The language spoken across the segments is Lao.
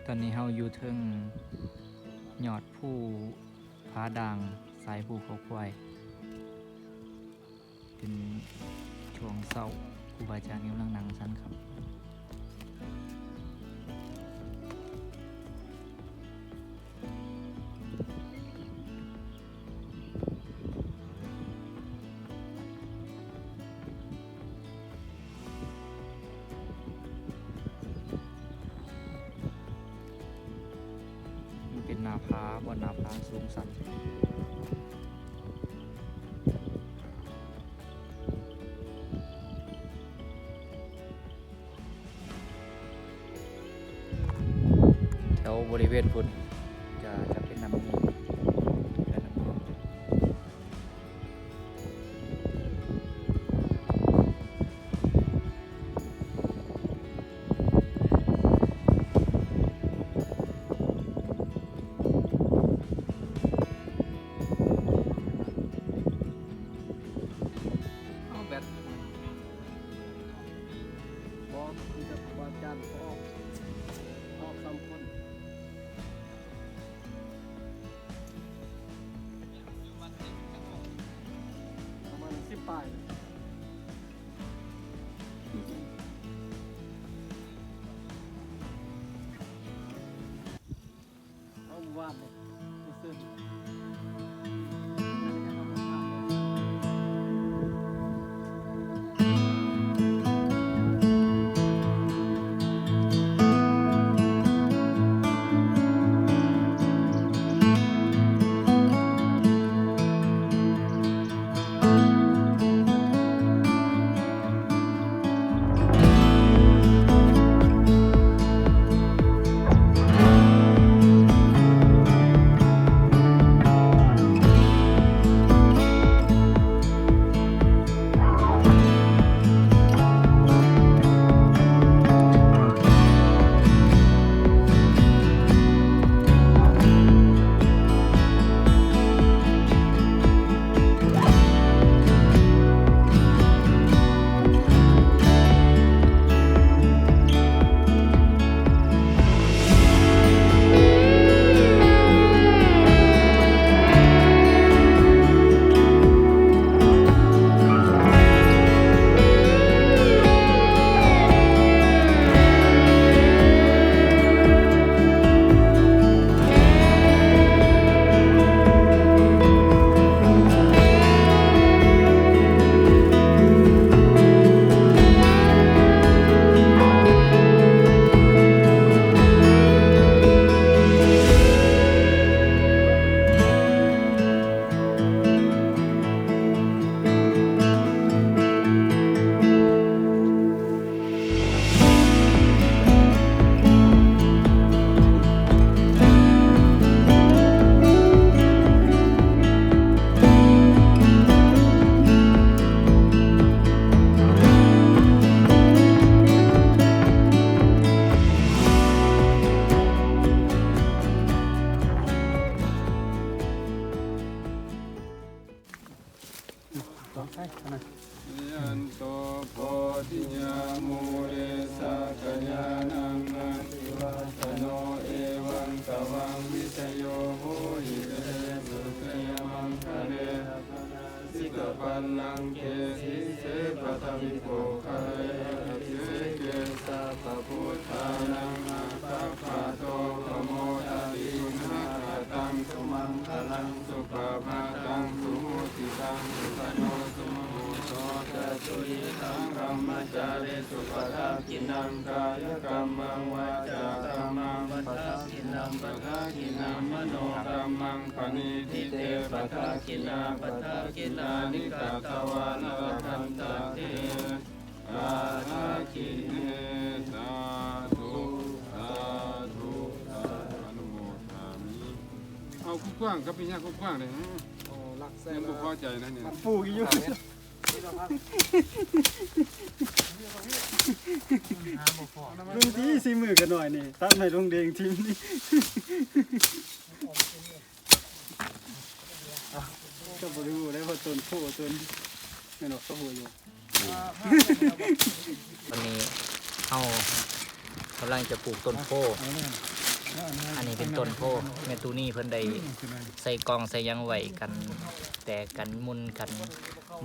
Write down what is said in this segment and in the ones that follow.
ຕອນນີ້ເຮົາຢູ່ເທິງຍອດພູຜາດ່າງ ສາຍພູເຂົາຄວາຍ. ເປັນຊ່ວງເຊົ້າ, ຄູບາອາຈານກຳລັງນັ່ງສັນຄັບ. ມັນເປັນໜ້າຜາ, ບ່ອນໜ້າຜາສູງຊັນ. ແຖວບໍລິເວນພຸ້ນຈະ ຈະເປັນນ້ຳມູ ເປັນນ້ຳມູ. ເອົາແບັດ ບໍ່ ມີແຕ່ຄູບາອາຈານອອກ ອອກສາມຄົນ ປະມານສິບປາຍ. ເອົາວາດເລີຍ ບໍ່ເຊີນ. ຍັນໂຕ ໂພທິຍາ ມູເລ ສັກກະຍານັງ ນັນທິວາສະໂນ ເອວັງ ຕະວັງ ວິຊະໂຍ ໂຫຕິ ເຕ ສຸ ໄຊຍະມັງຄະເລ ສິກຂະປັນລັງເກ ສີເສ ປະທະວິໂພຄະເລ ອະພິເສເກ ສັບພະພຸດທານັງ ອາກັບປະໂຕ ປະໂມທະຕິ ສຸນະຫະກະຕັງ ສຸມັງຄະລັງ ສຸປະພາຕັງ ສຸໂຫສິຕັງ ສຸຂະໂນ ສຸມະໂຫໂຕ ຈະຕຸຍທຳ ກຳມະຈາເລສຸ ປະທັກກິນນັງ ກາຍະກຳມັງ ວາຈາກຳມັງ ປະທັກກິນນັງ ປະທັກກິນນັງ ມະໂນກຳມັງ ປະນີທິເຕ ປະທັກກິນາ ປະທັກກິນານິ ກາທະວາ ນະລະຄັນຕາເທ ປະທັກກິເນ ສາທຸ ສາທຸ ອະນຸໂມທາມິ. ເອົາ ກວ້າງກັບເປັນຫຍັງກວ້າງເດ້ ໂອ້ ລັກແຊ ຍັງບໍ່ພໍໃຈນະນີ້ ມັນປູກຢູ່. ລຸງຕີ ສີມືກັນໜ້ອຍນີ້ ຕັດໄມ້ລົງເດ້ງຖິ້ມນີ້ ກໍບໍ່ໄດ້ຮູ້ໄດ້ວ່າຕົ້ນໂພຕົ້ນ ແມ່ນບໍ່ ເຂົາຮູ້ຢູ່. ຕອນນີ້ເຮົາກຳລັງຈະປູກຕົ້ນໂພ. ອັນນີ້ເປັນຕົ້ນໂພ ແມ່ຕູ້ນີເພິ່ນໄດ້ໃສ່ກ່ອງໃສ່ຫຍັງໄວ້ ກັນແຕກກັນໝຸ່ນກັນ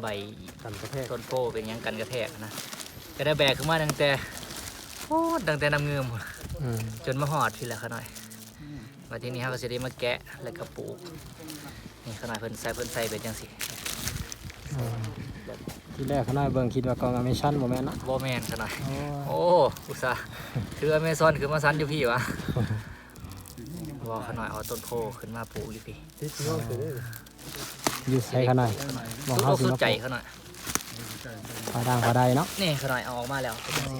ໃບ ກັນກະແທກ ຕົ້ນໂພເປັນຫຍັງກັນກະແທກນະ ກໍໄດ້ແບກຂຶ້ນມາຕັ້ງແຕ່ພຸ້ນ ຕັ້ງແຕ່ນ້ຳງື່ມ ອືມ ຈົນມາຮອດພີ້ແຫຼະຂ້ານ້ອຍ. ອືມ ບັດທີນີ້ເຮົາກໍຊິໄດ້ມາແກະ ແລ້ວກໍປູກ. ນີ້ຂ້ານ້ອຍເພິ່ນໃສ່ ເພິ່ນໃສ່ເປັນຈັ່ງຊີ້. ອືມ ທີແລກຂ້ານ້ອຍເບິ່ງຄິດວ່າກ່ອງອາເມຊອນ ບໍ່ແມ່ນເນາະ? ບໍ່ແມ່ນຂ້ານ້ອຍ. ໂອ້ ໂອ້ ອຸດສ່າ ຄືອາເມຊອນ ຄືມາຊັນຢູ່ພີ້ຫວາ? ບໍ່ ຂ້ານ້ອຍເອົາຕົ້ນໂພຂຶ້ນມາປູກຢູ່ພີ້. ຢູ່ໃສຂ້ານ້ອຍ? ບໍ່ ເຮົາຊິມາປູກ ສຸດອົກສຸດໃຈຂ້ານ້ອຍ. ຝາດ່າງຝາໄດເນາະ? ນີ້ຂ້ານ້ອຍເອົາອອກມາແລ້ວ ເປັນຈັ່ງຊີ້.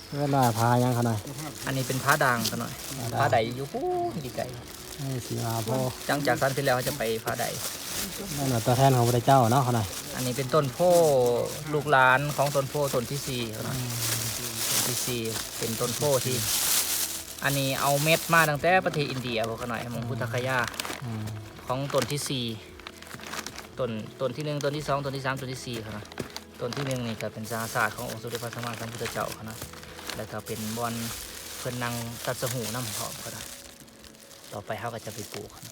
ເອີ້ນວ່າຜາຫຍັງຂ້ານ້ອຍ? ອັນນີ້ເປັນຜາດ່າງຂ້ານ້ອຍ. ຜາດ່າງ ຜາໄດຢູ່ພຸ້ນໄກໆ. ເອີ ຊິວ່າພໍ ຫຼັງຈາກສັນພິດແລ້ວ ເຮົາຈະໄປຜາໄດ. ນັ້ນວ່າຕົວແທນຂອງພະເຈົ້າເນາະຂ້ານ້ອຍ. ອັນນີ້ເປັນຕົ້ນໂພ ລູກຫຼານຂອງຕົ້ນໂພຕົ້ນທີສີ່ຂ້ານ້ອຍ. ອືມ ຕົ້ນທີສີ່ ເປັນຕົ້ນໂພທີ່ ອັນນີ້ເອົາເມັດມາຕັ້ງແຕ່ປະເທດອິນເດຍພຸ້ນຂ້ານ້ອຍ ເມືອງ ອືມ ພຸດທະຄະຍາ. ອືມ ຂອງຕົ້ນທີສີ່ ຕົ້ນ ຕົ້ນທີໜຶ່ງ ຕົ້ນທີສອງ ຕົ້ນທີສາມ ຕົ້ນທີສີ່ ເຂົານະ. ຕົ້ນທີໜຶ່ງນີ້ກໍເປັນສະຫະສາດຂອງອົງສົມເດັດພະສຳມາສຳພຸດທະເຈົ້າເຂົານະ ແລ້ວກໍເປັນບ່ອນເພິ່ນນັ່ງຕັດສະຮູ້ນຳພ້ອມເຂົານະ. ຕໍ່ໄປເຮົາກໍຈະໄປປູກເຂົານະ.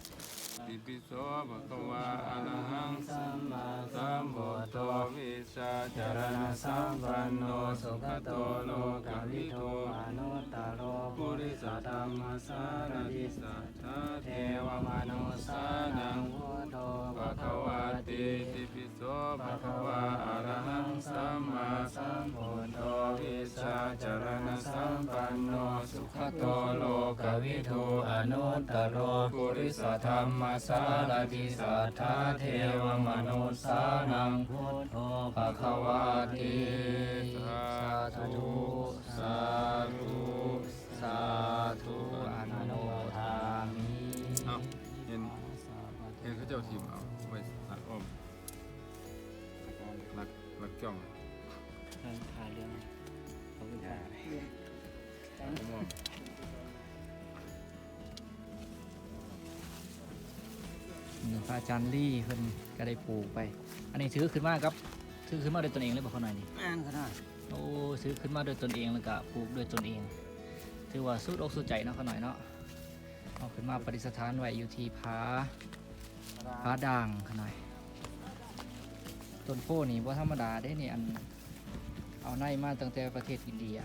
ຕິປິໂສ ພະຄະວາ ອະລະຫັງ ສຳມາສຳພຸດໂທ ວິຊາຈາລະນະສຳປັນໂນ ສຸຂະໂຕ ໂລກະວິທູ ອະນຸດຕະໂລ ປຸລິສະທຳມະສາລະຖິ ສາ ທາເທວະມະນຸດສານັງ ພຸດໂທ ພະຄະວາຕິ. ຕິປິໂສ ພະຄະວາ ອະລະຫັງ ສຳມາສຳພຸດໂທ ວິຊາຈາລະນະສຳປັນໂນ ສຸຂະໂຕ ໂລກະວິທູ ອະນຸດຕະໂລ ປຸລິສະທຳມະສາລະຖິ ສາທາເທວະມະນຸດສານັງ ພຸດໂທ ພະຄະວາຕິ. ສາທຸ ສາທຸ ສາທຸ ອະນຸໂມທາມິ. ເອົ້າ ເຫັນ ເຫັນເຂົາເຈົ້າຖິ້ມເອົາໄວ້ຕັດອ້ອມ ລັກ ລັກຈ້ອງ ເລື່ອງ ເລື່ອງ ເລື່ອງ ນີ້ພະອາຈານລີເພິ່ນກໍໄດ້ປູກໄປ. ອັນນີ້ຖືຂຶ້ນມາກັບ ຖືຂຶ້ນມາດ້ວຍຕົນເອງເລີຍບໍ່ ຂ້ານ້ອຍນີ້? ແມ່ນຂ້ານ້ອຍ. ໂອ້ ຖືຂຶ້ນມາດ້ວຍຕົນເອງ ແລ້ວກໍປູກດ້ວຍຕົນເອງ ຖືວ່າສຸດອົກສຸດໃຈເນາະ ຂ້ານ້ອຍເນາະ. ເອົາຂຶ້ນມາປະດິດສະຖານໄວ້ຢູ່ທີ່ຜາ ຜາດ່າງຂ້ານ້ອຍ. ຕົ້ນໂພນີ້ບໍ່ທຳມະດາເດ້ນີ້ ອັນ ເອົາໃນມາຕັ້ງແຕ່ປະເທດອິນເດຍ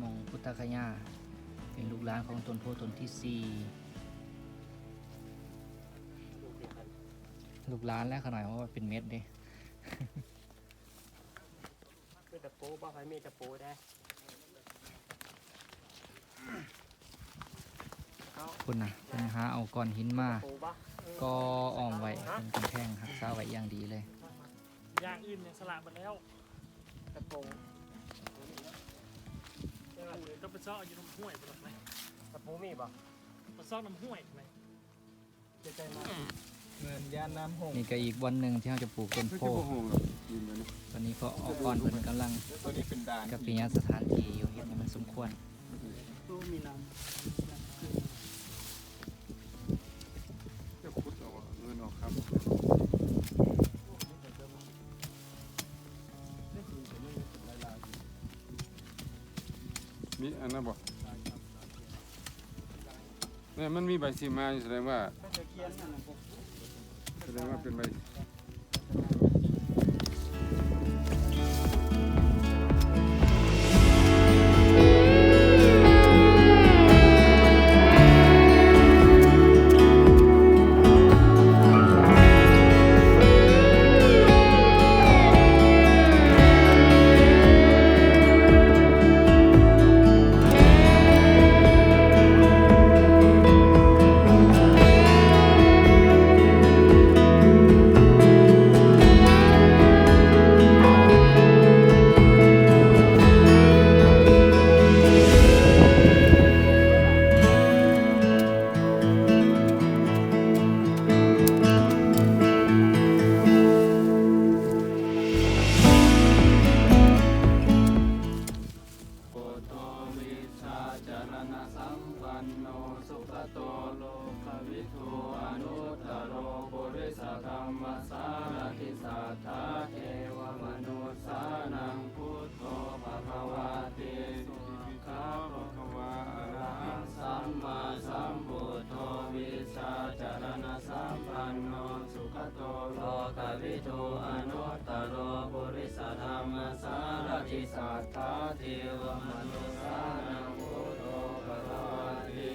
ໝ່ອງພຸດທະຄະຍາ ເປັນລູກຫຼານຂອງຕົ້ນໂພຕົ້ນທີສີ່. ລູກຫຼານແຫຼະຂ້ານ້ອຍ ເພາະວ່າເປັນເມັດເດ້. ມີຕະປູບໍ່? ໃຜມີຕະປູແດ່? ພຸ້ນນະ ເພິ່ນຫາເອົາກ້ອນຫີນມາ ຕະປູບໍ່? ກໍອ້ອມໄວ້ເປັນກຳແພງ ຮັກສາໄວ້ຢ່າງດີເລີຍ. ຢ່າງອື່ນຍັງສະຫຼະໝົດແລ້ວ. ຕະປູ ກໍໄປຊອກຢູ່ນ້ຳຫ້ວຍພຸ້ນລະໄປ. ຕະປູມີບໍ່? ໄປຊອກນ້ຳຫ້ວຍໄປ. ເໝືອນຢ້ານນ້ຳຫົງ. ນີ້ກໍອີກບ່ອນໜຶ່ງທີ່ເຮົາຈະປູກຕົ້ນໂພ. ຕອນນີ້ພໍ່ອອກອອນເພິ່ນກຳລັງ ຕອນນີ້ເປັນດ່ານ ກັບປິຍາສະຖານທີ່ຢູ່ ເຮັດໃຫ້ມັນສົມຄວນ. ໂອ້ ມີນ້ຳ ຈະຂຸດເອົາເງິນເອົາຄຳ. ມີອັນນັ້ນບໍ່? ນີ້ມັນມີໃບຊີມາຢູ່ ສະແດງວ່າ ສະແດງວ່າເປັນໃບ สัทธาเทวมนุสสานังพุทโธภะคะวาติ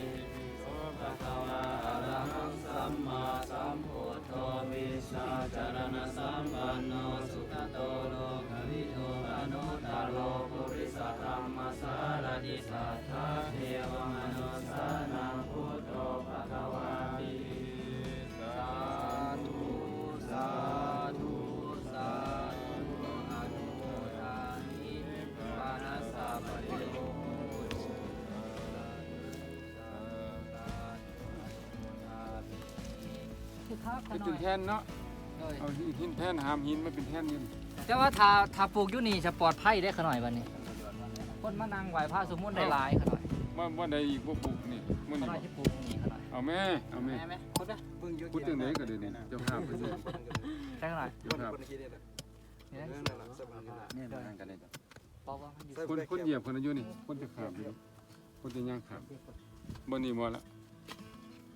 ภะคะวา อะระหังสัมมาสัมพุทโธ วิชชาจารณะสัมปันโน สุขโตโลกวิทู อนุตตโร ปุริสธัมมสารถิ สัทธาเทวมนุสสานังพุทโธภะคะวาติ สาธุ สาธุ สาธุ อนุโมทามิ ปานะสะปะโย เฮ็ดเป็นแท่นเนาะ โดย เอาหิน หินแท่น หามหินมาเป็นแท่นอยู่นี่ แต่ว่าถ้า ถ้าปลูกอยู่นี่จะปลอดภัยเด้อ ขะน้อย บัดนี้ คนมานั่งไหว้พระสวดมนต์ได้หลาย ขะน้อย บ่ บ่ได้อีก บ่ปลูกนี่ มื้อนี้ ขะน้อยสิปลูกนี่ ขะน้อย เอาแม่ เอาแม่ แม่ ขุดเด้อ ขุดจั่งใด๋ก็ได้นี่ เจ้าภาพเพิ่นนี่ ใช่ ขะน้อย เจ้าภาพ นี่ นี่ มานั่งกันเลย เพราะว่ามันอยู่ คน คนเหยียบคนอยู่นี่ คนจะข้ามอยู่นี่ คนจะย่างข้าม บ่นี่บ่ละ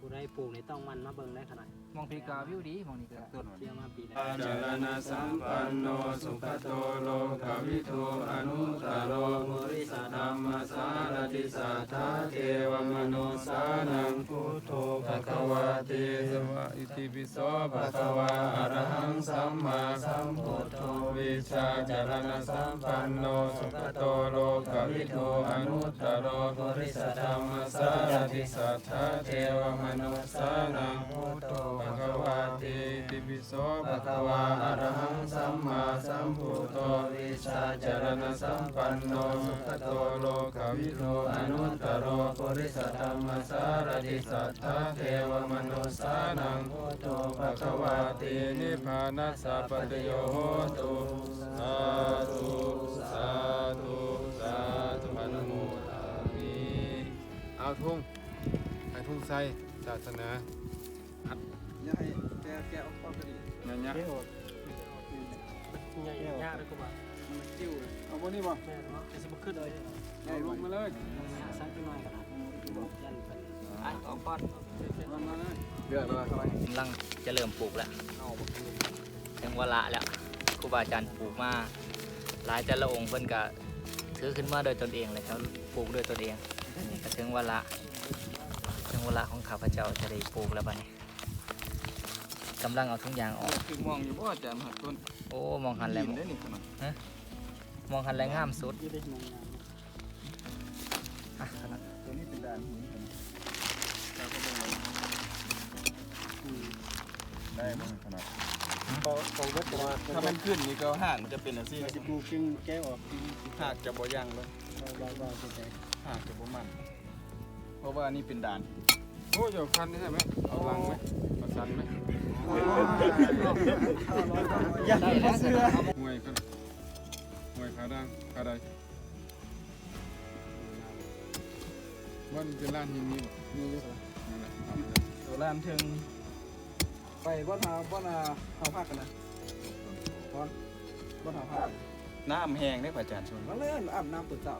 ผู้ใดปลูกนี่ต้องหมั่นมาเบิ่งได้ขนาด หม่องพี้กะวิวดี หม่องนี้กะ เที่ยวมาปีหน้า จารณะสัมปันโน สุขโตโลกวิทู อนุตตโร ปุริสธัมมสารถิ สัทธาเทวมนุสสานังพุทโธภะคะวาติ สวะ อิติปิโสภะคะวา อะระหังสัมมาสัมพุทโธ วิชชาจารณะสัมปันโน สุขโตโลกวิทู อนุตตโร ปุริสธัมมสารถิ สัทธาเทวมนุสสานังพุทโธภะคะวาติ อิติปิโสภะคะวา อะระหังสัมมาสัมพุทโธ วิชชาจารณะสัมปันโน สุขโตโลกวิทู อนุตตโร ปุริสธัมมสารถิ สัทธาเทวมนุสสานังพุทโธภะคะวาติ นิพพานัสสะปัจจโยโหตุ สาธุ สาธุ สาธุ อนุโมทามิ เอาทุง ให้ทุงใส่ศาสนา อัด อย่าให้แกะ แกะออกก่อนก็ดี ยะๆ เดี๋ยว ใหญ่ยากเลยกูว่า มันคิ้วเลย เอาบ่นี่บ่ แม่นเนาะ แต่สิบ่ขึ้นเลย เอาลงมาเลย สักหน่อยก็ได้ อ่ะ ออกก่อน ลงมาเลย เลือกเลย กำลังจะเริ่มปลูกแล้ว ถึงวาระแล้ว ครูบาอาจารย์ปลูกมาหลาย แต่ละองค์เพิ่นก็ถือขึ้นมาโดยตนเองเลยครับ ปลูกด้วยตนเอง นี่ก็ถึงวาระ ถึงวาระของข้าพเจ้าจะได้ปลูกแล้วบัดนี้ กำลังเอาถุงยางออก คือมองอยู่บ่อาจารย์ หักต้น โอ้ มองหันแหละ ดินได้นี่ขนาด ฮะ มองหันแหละงามสุด อยู่ได้มองงาม อ่ะ ขนาด ตัวนี้เป็นด่านหินขนาด อืม ได้บ่ขนาด เขา เขาเบิดแต่ว่า ถ้ามันขึ้นนี่ก็หากมันจะเป็นจั่งซี้ มันสิปลูกกิ่งแก้วออก กิ่ง หากจะบ่ยั่งเลย ว่า ว่า ว่าจั่งใด๋ หากจะบ่มั่น เพราะว่าอันนี้เป็นด่าน โอ้ เจ้าคันนี่ใช่ไหม เอาหลังไหม ประชันไหม อย่าเชื่อ ห้วยกัน ห้วยผาด่าง ผาใด บ่อนเป็นลานหินนี่บ่ นี่เลย นั่นแหละ เอาไปเลย ตัวลานเทิง ไปบ่อนหา บ่อนหา หาพักกันนะ บ่อน บ่อนหาพัก น้ำแห้งเด้พระอาจารย์ชวน มาเลย อาบน้ำเปิดเช้า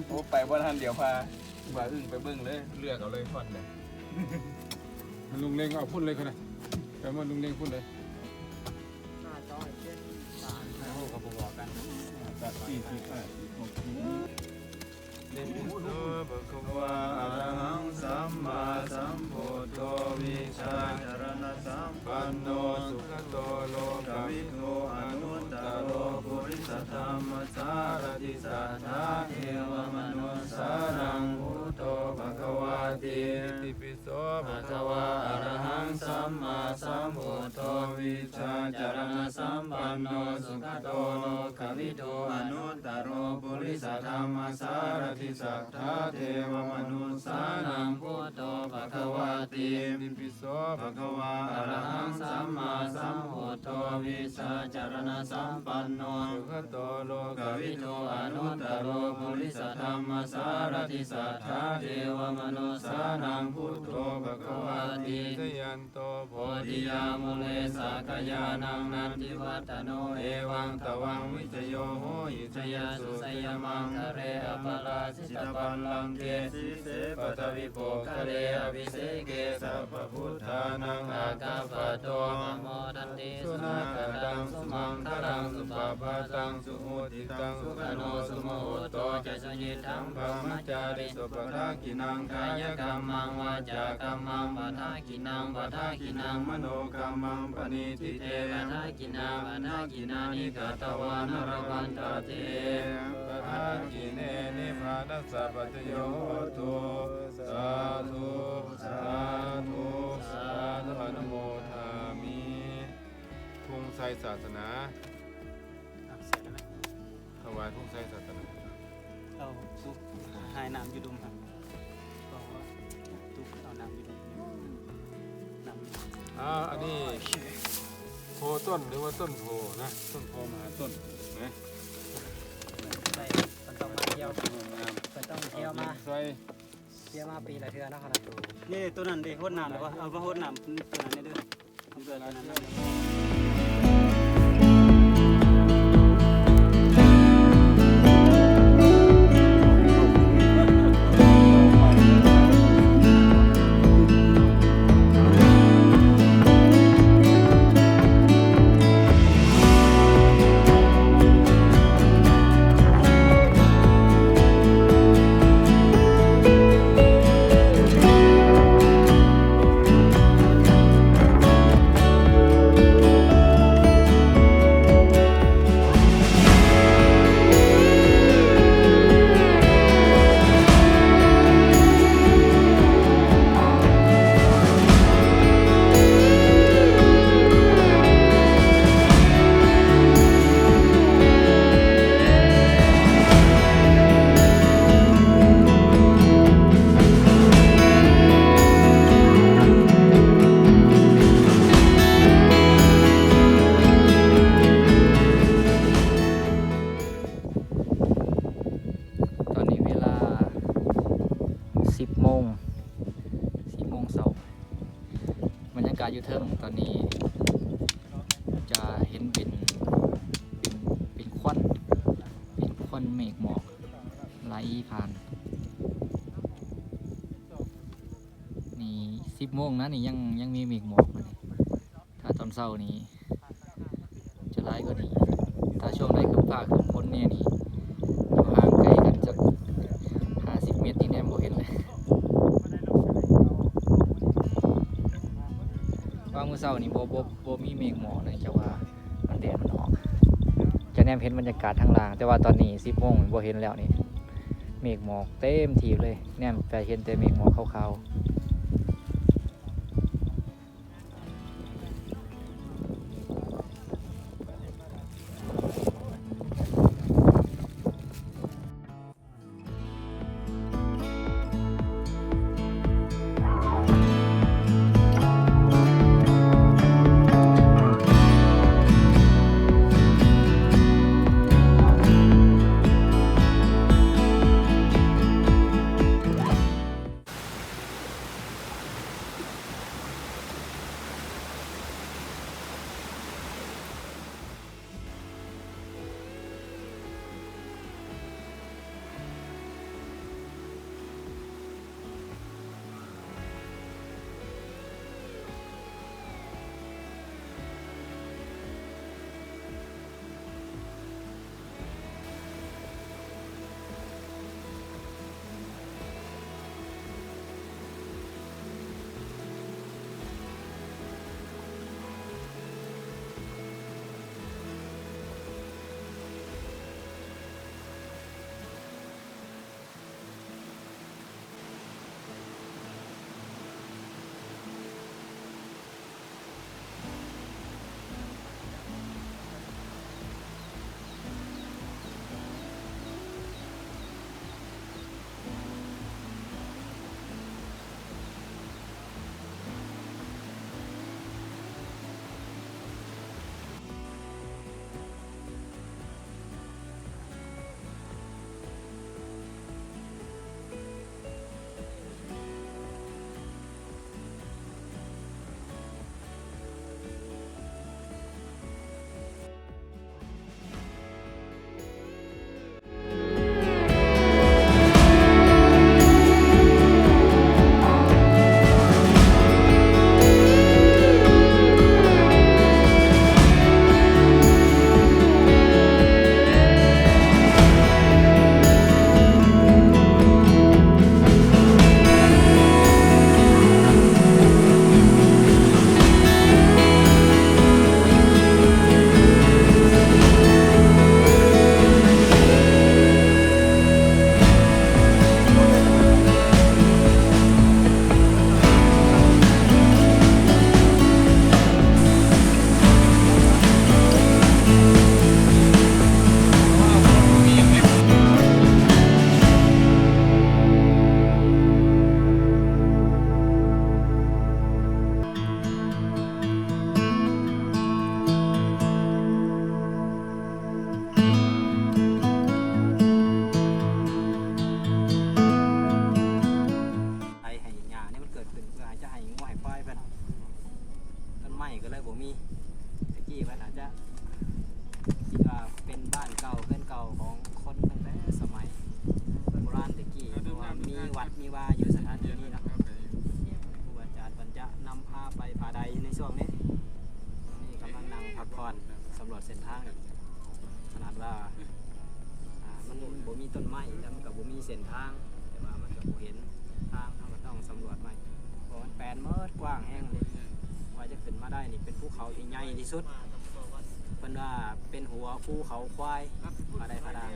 โอ้ ไปบ่อนหัน เดี๋ยวพาบ่าวอึ้งไปเบิ่งเลย เลือกเอาเลย บ่อนใด ลุงเล็งเอาพุ่นเลย ขนาด ไปบ่อนลุงเล็งพุ่นเลย โอ้ ก็บ่บอกกัน ตัดสี่สิบ ห้าสิบ หกสิบ ภะคะวา อะระหังสัมมาสัมพุทโธ วิชชาจารณะสัมปันโน สุขโตโลกวิทู อนุตตโร ปุริสธัมมสารถิ สัทธาเทวมนุสสานังพุทโธ ภะคะวาติ อิติปิโส ภะคะวา อะระหังสัมมาสัมพุทโธ วิชชาจารณะสัมปันโน สุขโตโลกวิทู อนุตตโร ปุริสธัมมสารถิ สัทธาเทวมนุสสานังพุทโธ ภะคะวาติ อิติปิโส ภะคะวา อะระหังสัมมาสัมพุทโธ วิชชาจารณะสัมปันโน สุขโตโลกวิทู อนุตตโร ปุริสธัมมสารถิ สัทธาเทวมนุสสานังพุทโธ ภะคะวาติ ชยัน โต โพธิยามูเล สักขายานัง นันทิวัฏฏะโน เอวังตวัง วิจโย โหหิ ชย สุจยมังคเล อปราจิตปัลลังเก สีเสปฐวีโปคเล อภิเษเกสัพพะพุทธานัง อาคัปปะโต ปะโมทันติ สุนาคตัง สุมังคลัง สุปะปะทัง สุหุติตัง สุขโน สุมุหุตโต จะสุยิตถัง บรหมจาริสุ ปะทากินัง กายกัมมัง วาจากัมมัง ปะทากินัง ปะทากินัง มโนกัมมัง ปะณีติเต ปะทากินา ปะทากินานิ กัตตวานะ ละพันตะเต ปะทากิเน นิพพานัสสะปัจจโย โหตุ สาธุ สาธุ สาธุ อนุโมทามิ ທຸງໄຊສາສະໜາ ອ່ະ ເສຍແລ້ວນະ ຖວາຍພູໄຊສາສະໜາ ເອົາ ປຸກ ຫາຍນ້ຳຢູ່ດຸມຫັ້ນ ເອົາ ຕຸກເອົານ້ຳຢູ່ດຸມ ນ້ຳຢູ່ ອ່າ ອັນນີ້ໂພຕົ້ນ ຫຼືວ່າຕົ້ນໂພນະ ຕົ້ນໂພມະຫາຕົ້ນນະ ໄດ້ ເພິ່ນຕ້ອງມາທ່ຽວ ເພິ່ນຕ້ອງທ່ຽວມາ ຊ່ອຍ ທ່ຽວມາປີລະເທື່ອເນາະ ເຮົານະ ນີ້ ໂຕນັ້ນເດ້ ຫົດນ້ຳແລ້ວບໍ່ ເອົາມາຫົດນ້ຳໂຕນັ້ນແດ່ເດີ. ຕອນນີ້ເວລາສິບໂມງ ສິບໂມງເຊົ້າ. ບັນຍາກາດຢູ່ເທິງຕອນນີ້ຈະເຫັນເປັນ ເປັນ ເປັນຄວັນ ເປັນຄວັນເມກໝອກໄຫຼຜ່ານ. ນີ້ສິບໂມງນະ ນີ້ຍັງ ຍັງມີເມກໝອກຢູ່ນີ້. ຖ້າຕອນເຊົ້ານີ້ຈະຫຼາຍກວ່ານີ້. ຖ້າຊ່ວງໃດຄຶ້ມຟ້າຄຶ້ມຝົນແດ່ນີ້ ຢູ່ຫ່າງໄກກັນຈັກຫ້າສິບເມັດນີ້ແນມບໍ່ເຫັນເລີຍ. ວ່າມື້ເຊົ້ານີ້ບໍ່ ບໍ່ ບໍ່ມີເມກໝອກເລີຍ ຈະວ່າມັນແດດມັນອອກ ຈະແນມເຫັນບັນຍາກາດທາງລ່າງ. ແຕ່ວ່າຕອນນີ້ສິບໂມງບໍ່ເຫັນແລ້ວນີ້ ເມກໝອກເຕັມທີ່ເລີຍ ແນມໄປເຫັນແຕ່ເມກໝອກຂາວໆ. ເ ມີຕົ້ນໄມ້ ແລ້ວມັນກໍບໍ່ມີເສັ້ນທາງ ແຕ່ວ່າມັນກໍບໍ່ເຫັນທາງ ເຮົາກໍຕ້ອງສຳຫຼວດໃໝ່ ເພາະມັນແປນໝົດ ກວ້າງແຮງເລີຍ. ກວ່າຈະຂຶ້ນມາໄດ້ນີ້ ເປັນພູເຂົາທີ່ໃຫຍ່ທີ່ສຸດ ເພິ່ນວ່າເປັນຫົວພູເຂົາຄວາຍ ຜາໃດຜາດາງ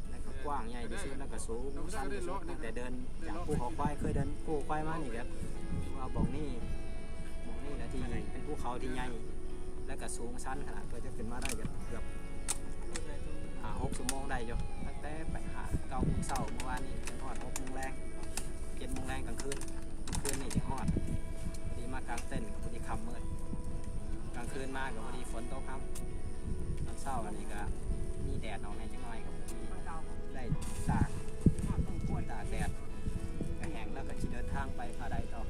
ແລ້ວກໍກວ້າງໃຫຍ່ທີ່ສຸດ ແລ້ວກໍສູງຊັນທີ່ສຸດ. ຕັ້ງແຕ່ເດີນຈາກພູເຂົາຄວາຍ ເຄີຍເດີນພູເຂົາຄວາຍມານີ້ ແບບວ່າບ່ອນນີ້ ໝ່ອງນີ້ແຫຼະທີ່ເປັນພູເຂົາທີ່ໃຫຍ່ ແລ້ວກໍສູງຊັນຂະໜາດ ເພື່ອຈະຂຶ້ນມາໄດ້ກໍເກືອບຫ້າຫົກຊົ່ວໂມງໄດ້ຢູ່ ຕັ້ງແຕ່ໄປຫາເກົ້າໂມງເຊົ້າມື້ວານນີ້ ຈົນຮອດຫົກໂມງແລງ ເຈັດໂມງແລງກາງຄືນ ຄືນນີ້ຊິຮອດ. ພໍດີມາກາງເຕັນກໍພໍດີຄ່ຳມືດ ກາງຄືນມາກໍພໍດີຝົນຕົກນຳ. ຕອນເຊົ້າອັນນີ້ກໍມີແດດອອກແດ່ຈັກໜ້ອຍ ກໍພໍດີໄດ້ຕາກ ຕາກແດດ ກໍແຫ້ງ ແລ້ວກໍຊິເດີນທາງໄປຜາໃດຕໍ່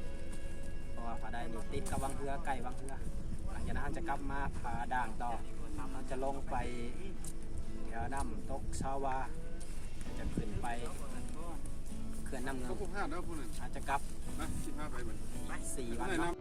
ເພາະວ່າຜາໃດນີ້ຕິດກັບວັງເຮືອ ໃກ້ວັງເຮືອ. ຫຼັງຈາກນັ້ນເຮົາຈະກັບມາຜາດ່າງຕໍ່ ເຮົາຈະລົງໄປແຖວນ້ຳຕົກຊາວາ ຈະຂຶ້ນໄປເຂື່ອນນ້ຳເງິນ ເຮົາຈະກັບສີ່ວັນເນາະ.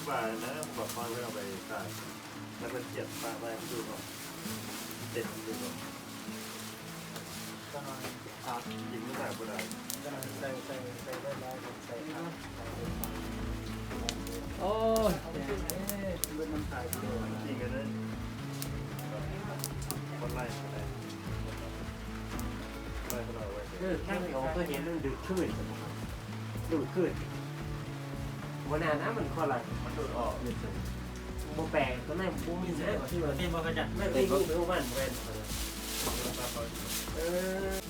ວ່າແລ້ວ ບອກຟັງແລ້ວເອົາໄປຂາຍ ແລ້ວເພິ່ນກຽດປະໄວ້ໃຫ້ດູເນາະ ເຕັມຢູ່ເນາະ. ໂອ້ຍ ເອີ ທາງທີ່ອອກກໍເຫັນມັນດຶກຂຶ້ນ ດູດຂຶ້ນ ບໍ່ໜ້ານະ ມັນຄົນລະ ມັນດູດອອກ ບໍ່ແປກ ຕົວນັ້ນບໍ່ມີນະ ທີ່ວ່າ ເຫັນບໍ່ ເຂົາຈະ ແມ່ນເປັນຂອງເຂົາ ມັນແມ່ນ ເອີ.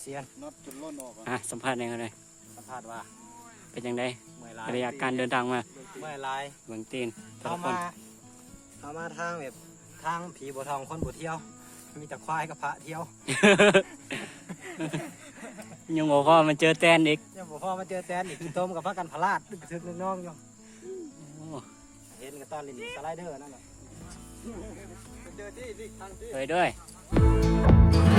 ສຽນ ນັບຈົນລົ້ນອອກ ອ່ະ ສຳພາດແດ່ເລີຍ ສຳພາດວ່າ ເປັນຈັ່ງໃດ ເມື່ອຍຫຼາຍ ໄລຍະການເດີນທາງມາ? ເມື່ອຍຫຼາຍ ເບິ່ງຕີນແຕ່ ເຮົາ ລະຄົນ ມາ ເຮົາມາທາງແບບ ທາງຜີບໍ່ທ່ອງຄົນບໍ່ທ່ຽວ ມີແຕ່ຄວາຍກັບພະທ່ຽວ ຍັງບໍ່ພໍມາເຈີແຕນອີກ ຍັງບໍ່ພໍມາເຈີແຕນອີກ ໂຕມກັບພາກັນພະລາດຖືກໆນ້ອງໆຢູ່ ໂອ້ ເຫັນກັບຕອນຫຼິ້ນສະໄລເດີນັ້ນແຫຼະ ເຈີທີ່ອີກທາງທີ່ ໂດຍ ໂດຍ.